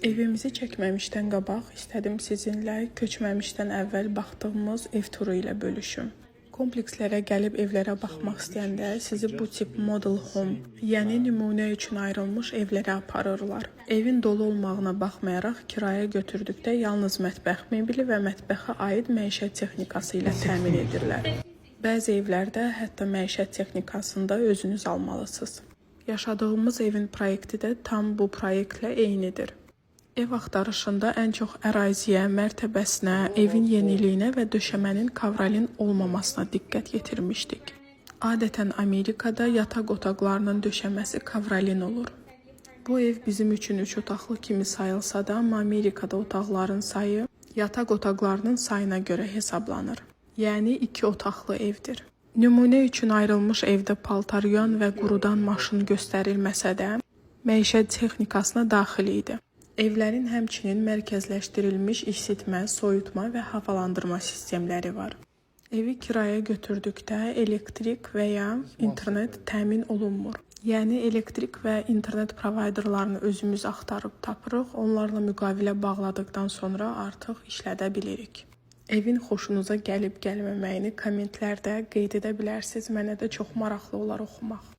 Evimizi çəkməmişdən qabaq istədim sizinlə köçməmişdən əvvəl baxdığımız ev turu ilə bölüşüm. Komplekslərə gəlib evlərə baxmaq istəyəndə sizi bu tip model home, yəni nümunə üçün ayrılmış evlərə aparırlar. Evin dolu olmağına baxmayaraq kirayə götürdükdə yalnız mətbəx mebeli və mətbəxə aid məişət texnikası ilə təmin edirlər. Bəzi evlərdə hətta məişət texnikasını da özünüz almalısınız. Yaşadığımız evin proyekti də tam bu proyektlə eynidir. Ev axtarışında ən çox əraziyə, mərtəbəsinə, evin yeniliyinə və döşəmənin kavralin olmamasına diqqət yetirmişdik. Adətən Amerikada yataq otaqlarının döşəməsi kavralin olur. Bu ev bizim üçün üç otaqlı kimi sayılsa da, amma Amerikada otaqların sayı yataq otaqlarının sayına görə hesablanır. Yəni iki otaqlı evdir. Nümunə üçün ayrılmış evdə paltar yuyan və qurudan maşın göstərilməsə də, məişət texnikasına daxil idi. Evlərin həmçinin mərkəzləşdirilmiş isitmə, soyutma və havalandırma sistemləri var. Evi kirayə götürdükdə elektrik və ya internet təmin olunmur. Yəni elektrik və internet provayderlarını özümüz axtarıb tapırıq, onlarla müqavilə bağladıqdan sonra artıq işlədə bilirik. Evin xoşunuza gəlib gəlməməyini kommentlərdə qeyd edə bilərsiniz. Mənə də çox maraqlı olar oxumaq.